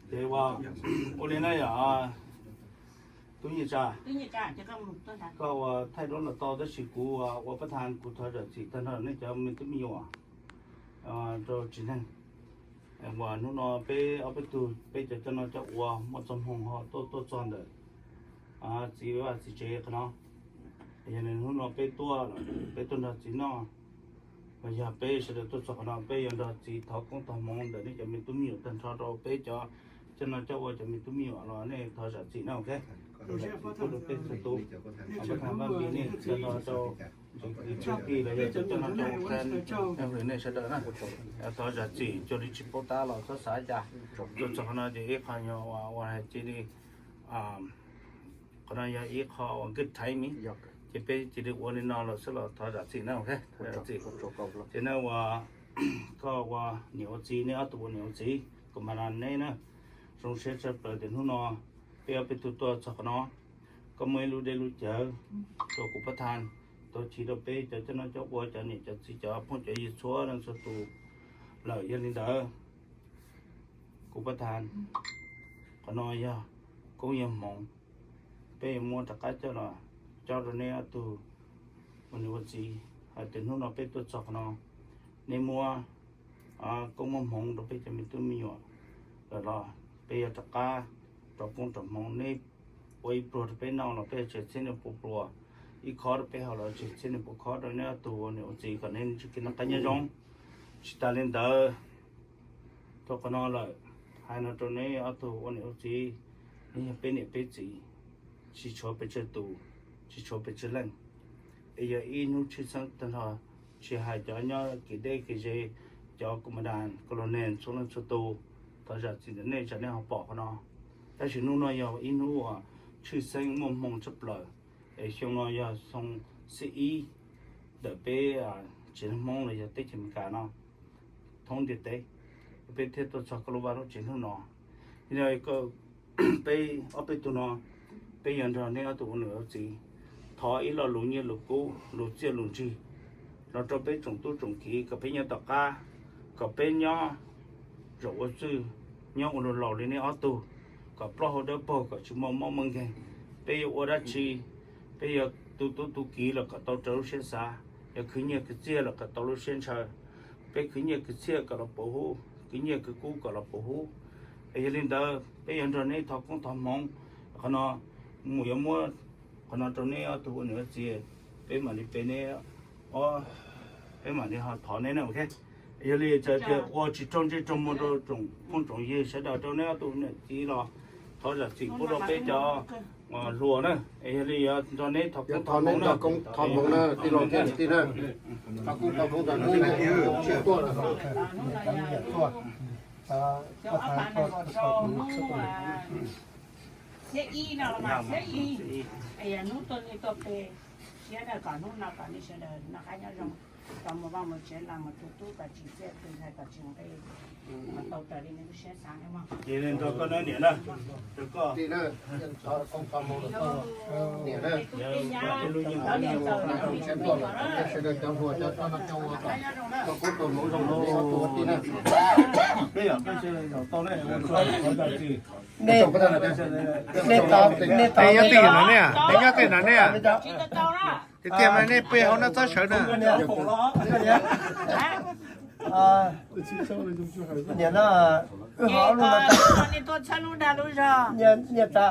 Ces ua li na yog tub Nyiaj Tsa, koj ua thaij duab los tau tab sis kuv ua pab thas kuv thov zam txim tag nrho nej cov me tub me nyuam rau tsev neeg uas hnub no peb ob peb tug peb cov coj noj coj ua muaj txoj hmoo ho tuaj tuaj txog ntawm txiv vaj txiv tsev qhov no. Yog li hnub no peb tuaj, peb tuaj nrog txiv noj, los yog peb sawv daws tuaj txog qhov no peb yuav nrog txiv thov koob thov hmoov ntawm nej cov me tub me nyuam tag nrho rau peb cov coj noj coj ua cov me tub me nyuam los nej thov zam txim na, ok. Txiv pub rau peb txhua tus, pab thas npaj npis nej tag nrho rau cov kwv cov tij los yog cov coj noj coj ua nej sawv daws na, thov zam txim cuag li tsis paub tab los txhob xav cas. Tuaj txog qhov no ces ib qho yog ua hais cia li qhov no yog ib qho ua good timing, ces peb cia li ua li no los xwb los thov zam txim na, ok. Ces na ua koj ua niam ua txiv, neb ob tug ua niam ua txiv, kuv mas neb na, zoo siab tshaj plaws tias hnub no peb ob peb tug tuaj txog qhov no, koj muaj ib lub dej lub cawv rau kuv pab thas, tau chiv rau peb cov coj noj coj ua cov niam cov txiv cov phooj cov ywg txhua leej txhua tus lawm. Yog li ntawd kuv pab thas, qhov no yog koob yog hmoov, peb yuav muab rov qab coj los cob rau neb ob tug ua niam ua txiv hais tias hnub no peb tuaj txog qhov no, neb muab koob muab hmoov rau peb cov me tub me nyuam lawm los peb yuav rov qab rov koob rov hmoov. Neb ua ib pluag rau peb noj los peb yuav tseg txhiab niag pua pluas, ib khob rau peb haus los tseg txhiab niag pua khob rau neb ob tug ua niam ua txiv kom neb ntsib kev noj qab nyob zoo. Tsis tas li ntawd, tau qhov no lawm, hais no rau neb ob tug ua niam ua txiv, neb yog peb niam peb txiv, tsis tshuav pes tsawg tus, tsis tshuav pes tsawg leej, es yog ib hnub tshwj xeeb tag nrho, tsis hais cov nyob kev deb kev ze, cov kuv mas das kos los neeg txhua leej txhua tus, thov zam txim ntawm nej tsam nej ho pom qhov no. Tab sis hnub no yog ib hnub uas tshwj xeeb muaj hmoo tshaj plaws, es xyoo no yog xyoo xib ib ntawm peb tsev neeg Hmoob los yog teb chaws Amelikas no thoob ntiaj teb, peb thiaj tuaj txog koj lub vaj lub tsev hnub no. Yog li peb ob peb tug no, peb yuav nrog neb ob tug ua niam ua txiv thov ib lo lus nyiaj lus kub lus txiaj lus ntsig los rau peb tsoom tub tsoom kiv kom peb nyob tom qab, kom peb nyob zaum ua txwj, nyob ua luag laus li neb ob tug, kom plaub hau dawb paug kom tsis muaj mob muaj nkeeg. Peb yuav ua dab tsi, peb yuav tu tub tu kiv los kom tau raws lub siab xav, yuav khwv nyiaj khwv txiaj los kom tau lub siab ntshaw. Peb khwv nyiaj khwv txiaj kom los puv hub, khwv nyiaj khwv kub kom los puv hub. Es yog li ntawd peb yuav nrog neb thov koob thov hmoov. Qhov no mus yuav muab qhov no rau neb ob tug ua niam ua txiv, peb mam li pe neb, peb mam li ho thov neb na, ok. Yog li txawm tias ua tsis raug ntsej raug muag rau tsoom phooj tsoom ywg sawv daws rau neb ob tug niam txiv los thov zam txim pub rau peb cov hluas na. Es yog li yuav nrog neb thov koob thov hmoov na, tij laug thiab niam tij na. Thov koob thov hmoov rau neb na, tuaj lawm. Hnub xiab ib no los mas xiab ib, hnub tuaj nej tuaj pe siab na, kom hnub no kom nej sawv daws noj qab nyob zoo, kom mus vaj mus tsev los mus tu tub kom tsis txiaj tsis ntshaw kom tsis nqi, kom tau raws li nej lub siab xav na mog. Ces nrog koj na niam na, rau koj. Niam na, sawv daws cov hluas cov coj noj coj ua, thov koob thov hmoov zoo rau nej ob tug ua tij na. Peb yog peb sawv daws tau ne, ua tsaug thov zam txim. Nej, nej tau, nej tau, nej nyob twj ywm no ne, nej nyob twj ywm no ne. Tiag tiag mas nej pw hauv no txhob sawv na. Niam no, wb ho ob lub no, niam tais,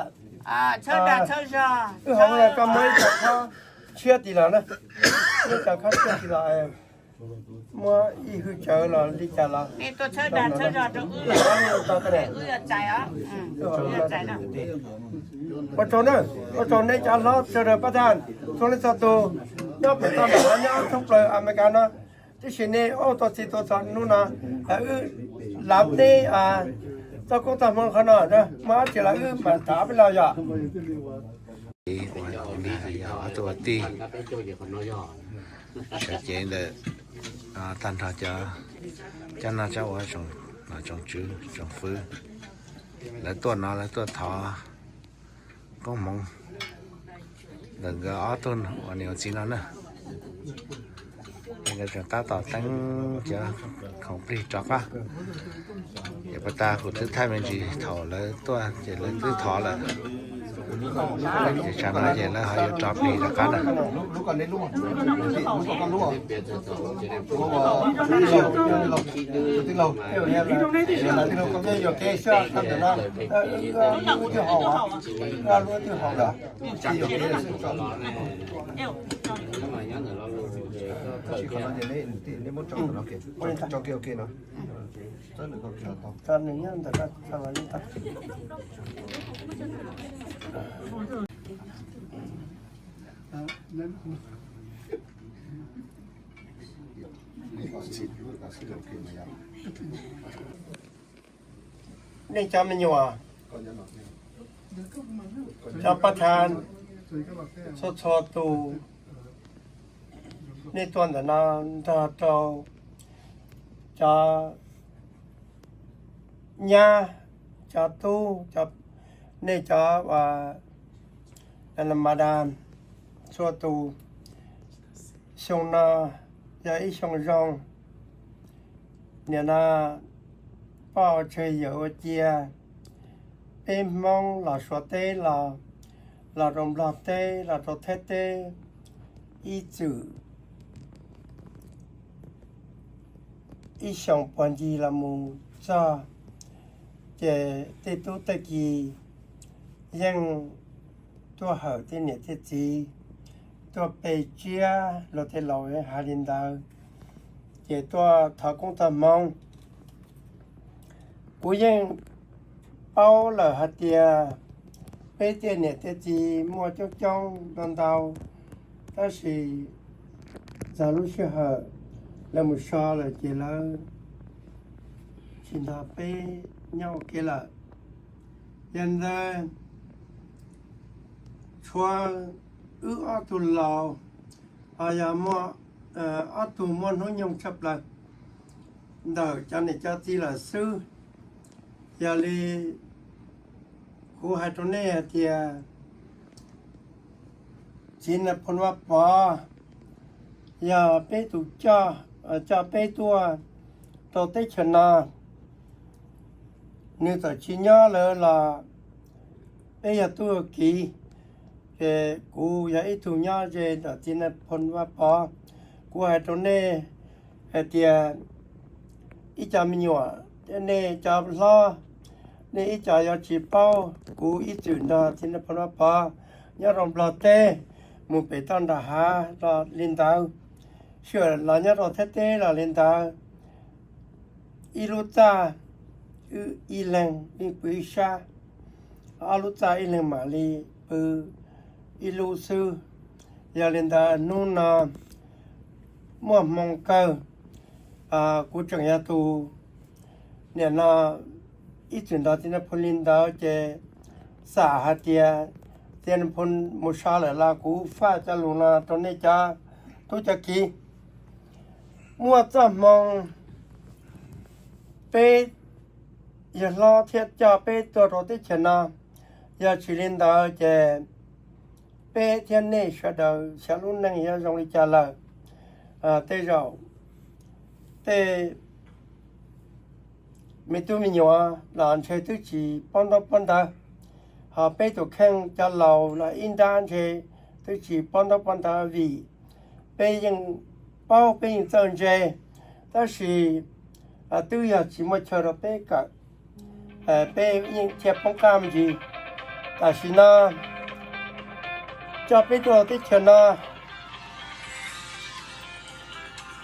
wb ho ua koj muab ib co khob tshiab tim los na, ib co khob tshiab tim los, muab ib hwj cawv los li cas los, ua tsaug na, ua tsaug nej cov hlob sawv daws pab thas txhua leej txhua tus nyob pem toj nram no nyob thoob plaws Amelikas no. Tab sis nej ua tau txij tau txog hnub no, wb lav neb txoj koob txoj hmoov qhov no, muaj dab tsi los wb mam tham peb los yom. Ob tug ua tij sawv cev ntawm tag nrho cov coj noj coj ua, tsoom tswv tsoom fwv, lawv tuaj no lawv tuaj thov koob hmoov ntawm nkawd ob tug ua niam ua txiv no na. Lawv tseem tab tom teeb cov khoom plig rov qab. Ces puas tas kuv twb thaij me ntsis thaum lawv tuaj ces lawv twb thov lawm. Ces tsam no ces lawv ho yuav rov plig rov qab na. Nej cov me nyuam, cov pab thab, txhua txhua tus, nej tuaj ntawm no nrog rau cov nyab, cov tub, nej cov madam, txhua tus. Xyoo no yog ib xyoo zoo. Nim no poj tseg yawm ua cia, peb Hmoob los Suav teb los, los rau Nplog teb, los rau Thaib teb, ib txwm ib xyoos puag ncig los mus txog, ces tej tub tej ki yeej tuaj hawm tej niam tej txiv, tuaj pe tsiab luag tej laus hais li ntawd, ces tuaj thov koob txoj hmoov. Kuv yeej paub lawm hais tias peb tej niam tej txiv muaj coob coob ntau ntau, tab sis txog lub sij hawm lawv mus so lawm ces lawv tsis nrog peb nyob ua ke lawm. Yog li ntawd, tshuav wb ob tug laus, ho yog muaj ob tug muaj hnub nyoog tshaj plaws ntawm cov niam cov txiv lawm xwb. Yog li kuv hais rau nej hais tias Txiv Nais Phoo Vaj Pov yog peb tus coj, coj peb tuaj rau teb chaws no. Nws txawm tsis nyob lawm los peb yog tub yog kiv, ces kuv yog ib tug nyob ze ntawm Txiv Nais Phoo Vaj Pov. Kuv hais rau nej hais tias ib co me nyuam, nej cov hlob, nej ib co yuav tsis paub, kuv ib txwm nrog Txiv Nais Phoo Vaj Pov nyob rau Nplog teb, mus pem toj nram hav los li ntawd, sij hawm los nyob rau Thaib teb los li ntawd. Ib lub txaj wb ib leeg yeej pw ib sab, ob lub txaj ib leeg mam li pw ib lub xwb. Yog li ntawd hnub no muaj hmoo kawg, kuv tseem yog tus niam no ib txwm nrog Txiv Nais Phoo li ntawd ces xam hais tias Txiv Nais Phoo mus so lawm los kuv faj cov lus no rau nej cov tub cov kiv. Muaj txoj hmoo peb yawg hlob thiaj coj peb tuaj rau teb chaws no, yog tsis li ntawd ces peb thiab nej sawv daws xyov lub neej yuav zoo li cas lawm. Tej zaum tej me tub me nyuam los ntshe twb tsis paub ntaub paub ntawv, ho peb tus kheej cov laus los ib nrab ntshe twb tsis paub ntaub paub ntawv vim peb yeej paub peb yeej txawj ntse, tab sis twb yog tsis muaj chaw rau peb kawm, peb yeej thiaj poob qab me ntsis. Tam sim no coj peb tuaj teb chaws no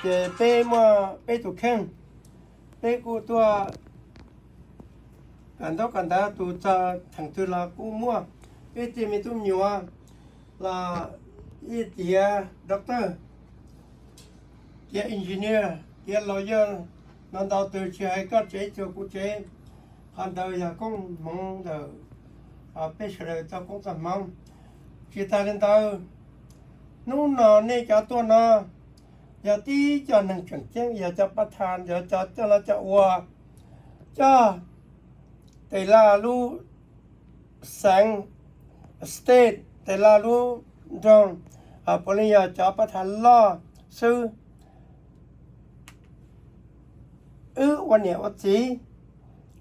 ces peb muaj peb tus kheej, peb kuj tuaj kawm ntaub kawm ntawv tus txog theem twg los kuj muaj. Peb tej me tub me nyuam los ib tiav doctor, tiav engineer, tiav lawyer, no ntau twg tsis hais koj tsev txhua kuv tsev, qhov ntawd yog koob hmoov ntawm peb sawv daws txoj koob txoj hmoov. Tsis tas li ntawd, hnub no nej cov tuaj no yog tib co neeg tseem ceeb, yog cov pab thas, yog cov coj los coj ua, coj tes laj lub xeev, state, tes laj lub nroog, puav leej yog cov pab thas loj xwb. Wb ua niam ua txiv,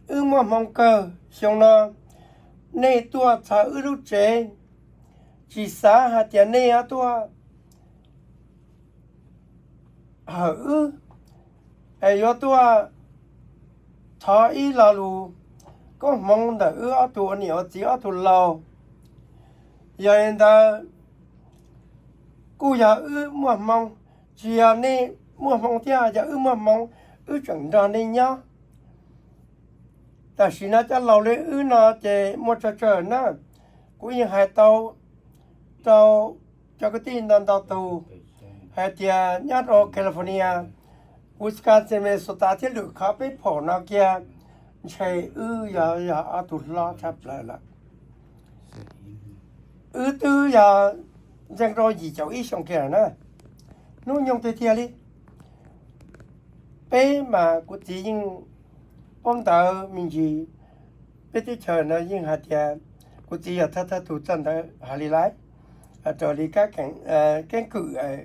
wb muaj hmoo kawg xyoo no nej tuaj txog wb lub tsev, tsis xav hais tias nej yuav tuaj hawm wb, es yuav tuaj thov ib lo lus koob hmoov ntawm wb ob tug ua niam ua txiv ob tug laus. Yog li ntawd kuj yog wb muaj hmoo, tsis yog nej muaj hmoo thiab, yog wb muaj hmoo wb tseem nrog nej nyob. Tam sim no cov laus li wb no ces muaj tsawg tsawg na. Kuv yeej hais tau rau cov kwv tij ntau ntau tus hais tias nyob rau California, Wisconsin, Minnesota thiab lwm qhov peb phaum no kiag, ntshe wb yog, yog ob tug hlob tshaj plaws lawm. Wb twb yog ntxeev rau yim caum ib xyoo kiag lawm na, hnub nyoog tiag tiag li. Peb mas kuv txiv yeej paub ntawv me ntsis, peb teb chaws no yeej hais tias kuv txiv yog thawj thawj tus txawj ntawv hais li lawm, raws li keeb kwm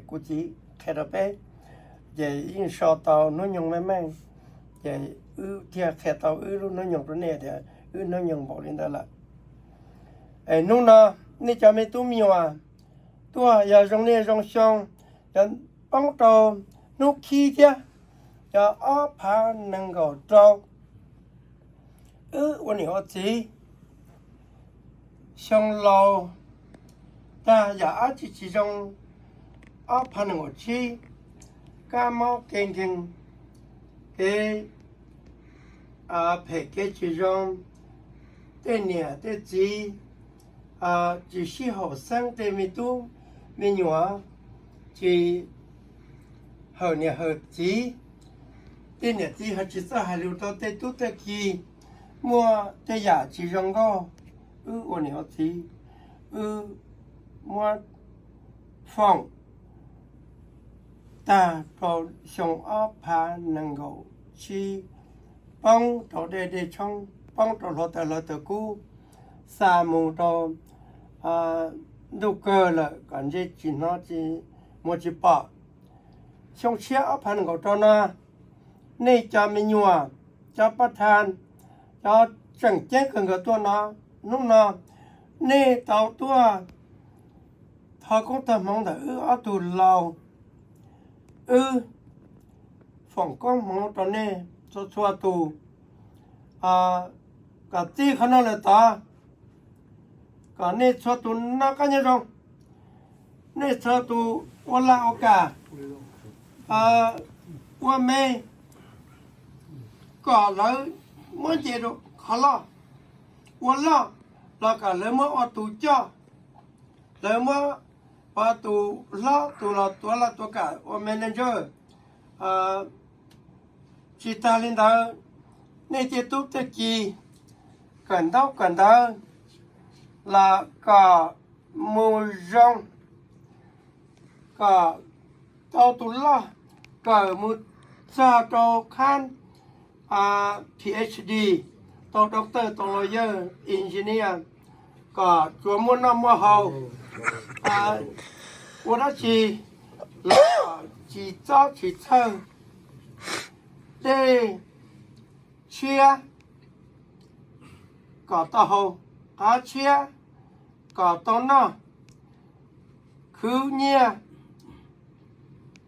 kuv txiv qhia rau peb, ces yeej so tau hnub nyoog meej meej, ces wb thiaj qhia tau wb lub hnub nyoog rau nej tias wb hnub nyoog npaum li ntawd lawm. Es hnub no nej cov me tub me nyuam tuaj yog zoo niaj zoo xyoo, yog poob rau hnub khib thiab, yog ob phav nees nkaum rau, wb ua niam ua txiv xyoo laus tag yam dab tsi tsis zoo, ob phav nees nkaum tsib, kab mob kev nkeeg, kev phem kev tsis zoo, tej niam tej txiv tsis sib haum xeeb, tej me tub me nyuam tsis hawm niam hawm txiv, tej niam txiv ho tsis txawj hais lus rau tej tub tej ki, muaj tej yam tsis zoo nkauj, wb ua niam ua txiv, wb muab foom tag rau xyoo ob phav nees nkaum tsib, poob rau dej dej tshoob, poob rau hluav taws hluav taws kub, xa mus rau ntuj kawg lawm kom ntsej tsis hnov, muag tsis pom. Xyoo tshiab ob phav nees nkaum rau no, nej cov me nyuam, cov pab thaj, cov tseem ceeb kawg nkaus tuaj no, hnub no nej tau tuaj thov koob thov hmoov ntawm wb ob tug laus, wb foom koob hmoov rau nej txhua txhua tus, kom txij qhov no lawm tod, kom nej txhua tus noj qab nyob zoo, nej txhua tus ua laj ua kam, ua me, kom lawv muab nce rau qhov loj, ua loj los kom lawv muab ua tus coj, lawv muab ua tus hlob, tus los tuav laj tuav kam ua manager. Tsis tas li ntawd, nej tej tub tej ki kawm ntaub kawm ntawv los kom mus zoo, kom tau tus loj, kawm mus txog rau khab PhD, tau doctor, tau lawyer, engineer, kom tsuas muaj noj muaj haus, ua dab tsi los tsis txob tsis txhawj. Dej tshiab kom tau haus, qab tshiab kom tau noj, khwv nyiaj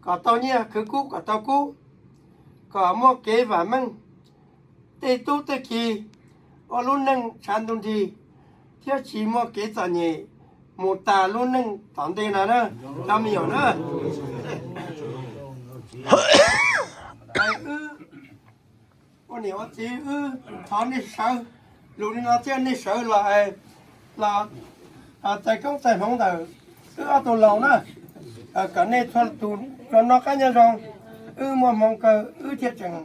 kom tau nyiaj, khwv kub kom tau kub, kom muaj kev vam meej, tej tub tej ki ua lub neej tshav ntuj nrig thiab tsis muaj kev txom nyem mus tas lub neej tom ntej no na, cov me nyuam na. Wb ua niam ua txiv wb thov nej sawv, lus li no thiab nej sawv los, los txais koob txais hmoov ntawm wb ob tug laus na, kom nej txhua tus tsuas noj qab nyob zoo. Wb muaj hmoo kawg wb thiaj tseem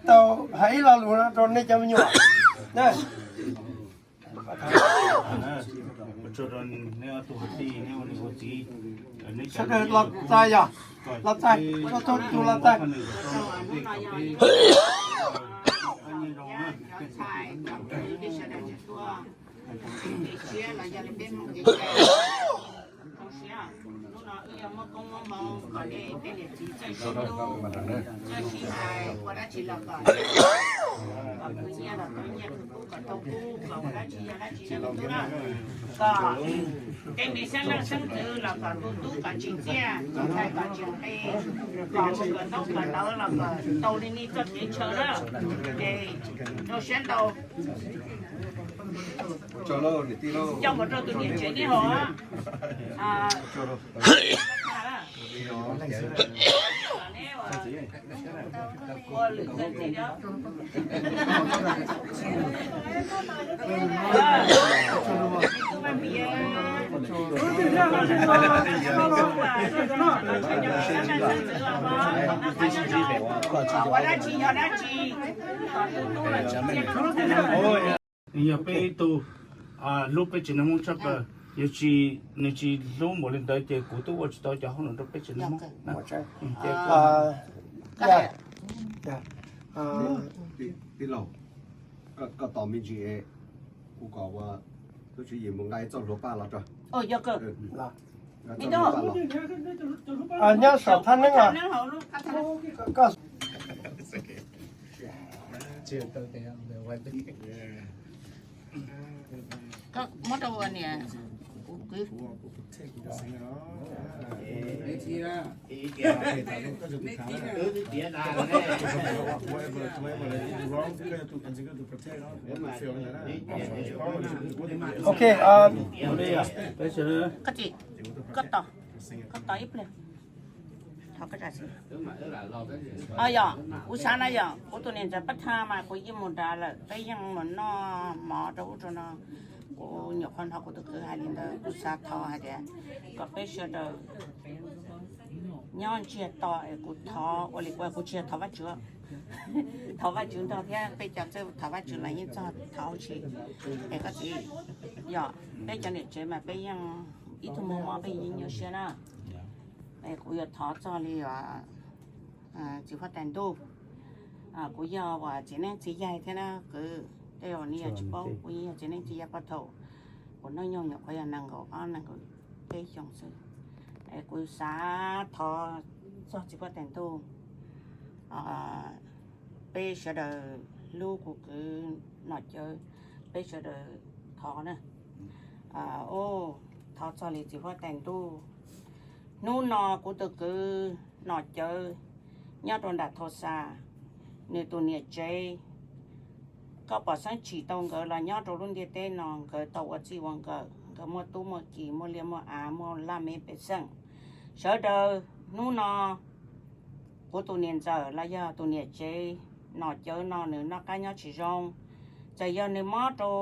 tau hais ib lo lus no rau nej cov me nyuam. Sawv daws los txais, yog los txais, txhua tus los txais. Hnub no wb yuav muab koob muab hmoov kom nej tej niam txiv txawj sib hlub, txawj sib hais, ua dab tsi los kom, kom khwv nyiaj los tau nyiaj, khwv kub kom tau kub, kom ua dab tsi yog dab tsi na, kom tej me xeeb leej xeeb ntxwv los kom tu tub kom tsim txiaj, txaus ntshai kom tsim qe, kom mus kawm ntaub kawm ntawv los kom tau li nej txoj kev ntshaw na. Es rau siab ntau, coj mus rau tus niam tsev neb haus. Ua dab tsi yog dab tsi. Nws yog peb ib tug hlub peb tsev neeg Hmoob tshaj plaws, yog tsis, nws tsis hlub npaum li ntawd ces kuv twb ua tsis tau cov hauj lwm rau peb tsev neeg Hmoob. Tij laug, koj tos me ntsis es kuv kom ua tub tswv yim mus nqa ib txoj hlua paj los rau. Nyob saum thaj neeb os. Koj muab rau niam, kuv kwv. Ok, koj tsis, koj tos, koj tos ib pliag. Yog, kuv xav na yog kuv tus niam ntxawm Pab Thaj mas kuv yeej mus nrad lawm, peb yeej mus noj mov rau ub rau no. Kuv nyuam qhuav hnov kuv tus kwv hais li ntawd, kuv xav thov hais tias kom peb sawv daws nyob ntsiag to es kuv thov ua li kuv, kuv tsis yog thov Vajtswv, thov Vajtswv nrog thiab peb cov txawj thov Vajtswv los yeej txog thov tsis. Es koj txiv, yog peb cov niam tsev mas peb yeej ib tug muaj mob peb yeej nyuaj siab na. Es kuv yuav thov txog li txiv huab tais ntuj, kuv yog uas txiv neeb txiv yaig thiab na kwv, tej zaum nej yuav tsis paub, kuv yeej yog txiv neeb txiv yaig puag thaum kuv hnub nyoog nyuam qhuav yog nees nkaum ob nees nkaum peb xyoos xwb. Es kuv xav thov txog txiv huab tais ntuj, peb sawv daws hlub kuv kwv Nom Cawv, peb sawv daws thov na. Thov txog li txiv huab tais ntuj, hnub no kuv tus kwv Nom Cawv nyob rau nram Thau Xa, nws tus niam tsev, koj pom xeeb tsim tau nkawd los nyob rau lub ntiaj teb no nkawd tau ua txij ua nkawm, nkawd muaj tub muaj ki, muaj liaj muaj av, muaj laj mej pej xeem. Sawv daws hnub no kuv tus niam ntxawm los yog tus niam tsev Nom Cawv no nws noj qab nyob tsis zoo. Txawm yog nws mob rau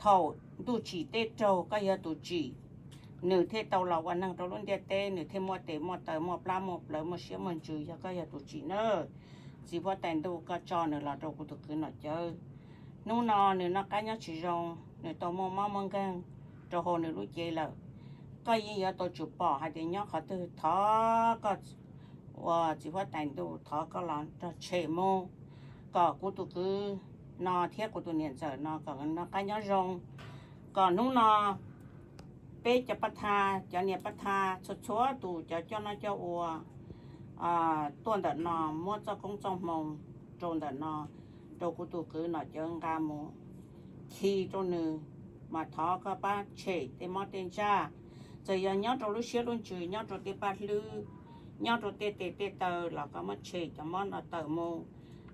thaum ntuj tsim tej raug koj yog tus tsim, nws thiaj tau los ua neeg rau lub ntiaj teb, nws thiaj muaj tes muaj taw, muaj plab muaj plawv, muaj siab muaj ntsws, yog koj yog tus tsim na. Txiv huab tais ntuj, koj tso nws los rau kuv tus kwv Nom Cawv. Hnub no nws noj qab nyob tsis zoo, nws tau muaj mob muaj nkeeg rau hauv nws lub cev lawm. Koj yeej yuav tau tsum pom hais tias nyob qhov twg, thov koj ua txiv huab tais ntuj, thov koj los nrog tshem mus, kom kuv tus kwv no thiab kuv tus niam ntxawm no kom noj qab nyob zoo, kom hnub no peb cov pab thaj, cov niam pab thaj txhua txhua tus cov coj noj coj ua tuaj ntawm no muab txoj koob txoj hmoo rau ntawm no, rau kuv tus kwv Nom Cawv nqa mus khi rau nws, mas thov koj pab tshem tej mob tej ntsaj. Txawm yog nyob rau lub siab lub ntsws, nyob rau tej paj hlwb, nyob rau tej tes tej taw los koj muab tshem cov mob no tawm mus.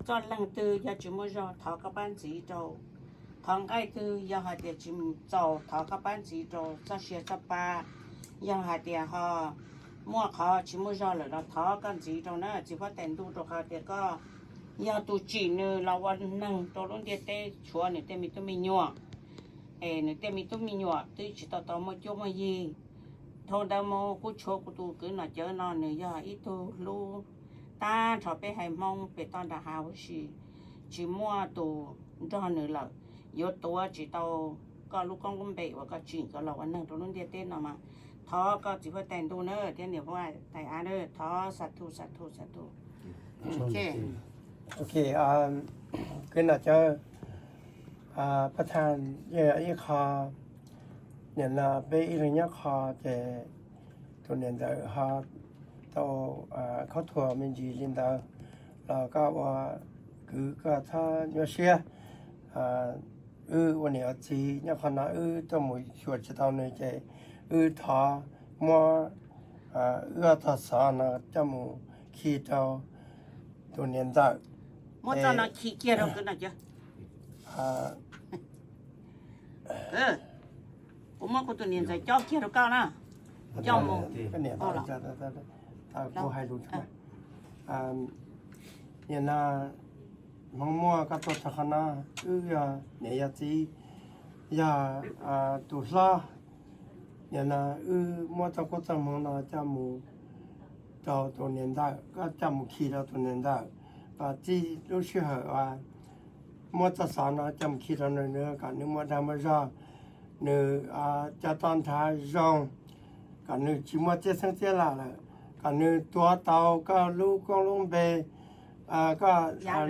Txoj leeg twg yog tsis muaj zog thov koj pab ntxiv rau. Qhov nqaij twg yog hais tias tsis txaus thov koj pab ntxiv rau. Txoj sia txoj pa yog hais tias ho muaj qhov tsis muaj zog lawm los thov koj ntxiv rau na txiv huab tais ntuj, rau qhov tias koj yog tus tsim nws los ua neeg rau lub ntiaj teb, tshuav nws tej me tub me nyuam, es nws tej me tub me nyuam twb tsis tau tau muaj cuab muaj yig. Dhau ntawd mus kuj tshuav kuv tus kwv Nom Cawv no, nws yog ib tug hlub tag nrho peb haiv Hmoob pem toj nram hav huv si, tsis muaj tus nrog nws lawm, yuav tuav tsis tau koj lub koob lub npe uas koj tsim nkawd los ua neeg rau lub ntiaj teb no mas. Thov koj txiv huab tais ntuj na thiab niam huab tais av na, thov xa thu xa thu xa thu. Ok, kwv Nom Cawv, pab thaj, ib qho Nim no peb ib leeg nyob qho ces tus niam ntxawm ho tau khaub thuas me ntsis li ntawd los koj ua kwv koj txhob nyuaj siab. Wb ua niam ua txiv nyob qhov no wb tuaj mus xyuas tsis tau nws ces wb thov muab wb ob txoj xov no coj mus khi rau tus niam ntxawm. Muab txoj no khi kiag rau kwv no. Kuv muab kuv tus niam ntxawm cob kiag rau koj na. Coj mus. Kuv hais lus, nim no hmoov muaj koj tuaj txog qhov no, wb yog niam yog txiv, yog tus hlob. Nim no wb muab txoj koob txoj hmoov no coj mus rau tus niam ntxawm, koj coj mus khi rau tus niam ntxawm. Txij lub sij hawm uas muab txoj xov no coj mus khi rau nws, kom nws muaj dag muaj zog, nws cov toj nrhav zoo, kom nws tsis muaj txiab xeeb txiab lam lawm, kom nws tuav tau koj lub koob lub npe, koj daim av,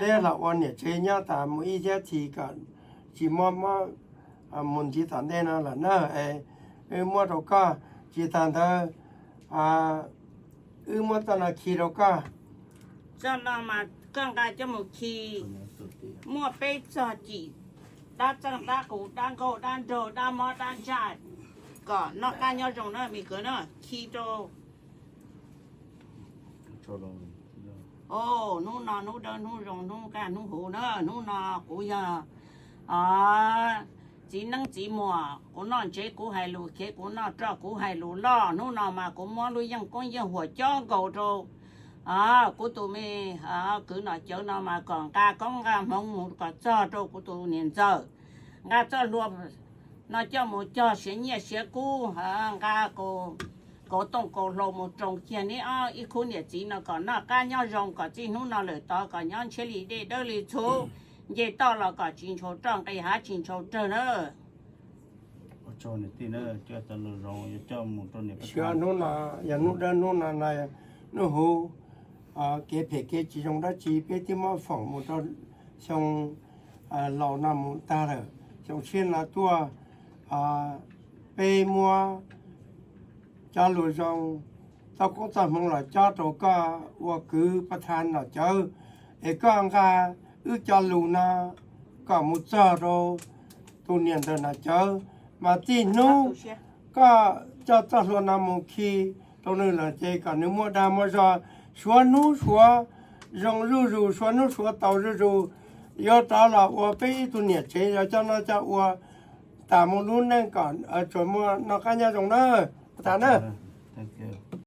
peb los ua niam tsev nyob tas mus ib thiab txhis kom tsis muaj mob mus ntxiv tom ntej no lawm na. Es wb muab rau koj, tsis tas ntawd wb muab txoj no khi rau koj. Txoj no mas koj nqa coj mus khi, muaj peb txog cim, dab txeej dab qus dab nkauj dab nraug dab mob dab ntsaj, kom noj qab nyob zoo na me kwv na, khi rau. O, hnub no hnub dawb hnub zoo hnub kaj hnub huv na, hnub no kuv yog txiv neeb txiv muam, kuv noj ntsev kuv hais lus khiav, kuv noj roj kuv hais lus loj. Hnub no mas kuv muab lub yeej koob yeej huam cob nkaus rau kuv tus me kwv Nom Cawv no mas kom nqa koob nqa hmoov mus kom txog rau kuv tus niam ntxawm. Nqa txoj hlua no coj mus cog siav nyiaj siav kub, nqa kaus tooj kaus hlau mus roos kiag neb ob ib khub niam txiv no kom noj qab nyob zoo, kom txij hnub no lawm tod kom nyob ntshiab li dej dawb li txhuv, nce toj los kom tsis ntshau roj nqis hav tsis ntshau rawg na. Xyov hnub no yog hnub dawb hnub no, hnub huv, kev phem kev tsis zoo dab tsi peb twb muab foom mus rau xyoo laus no mus tag lawm. Xyoo tshiab no tuaj, peb muab cov lus zoo, txoj koob txoj hmoov los cob rau koj ua kwv Paj Thas Nom Cawv, es koj nqa wb cov lus no kom mus txog rau tus niam ntxawm Nom Cawv, mas txij hnub koj coj txoj hlua no mus khi rau nws lawm ces kom nws muaj dag muaj zog, suav hnub suav zoo zuj zus, suav hnub suav tau zuj zus, yuav rov los ua peb ib tug niam tsev yog coj noj coj ua tas mus lub neej kom tsuas muaj noj qab nyob zoo na. Paj Thas na.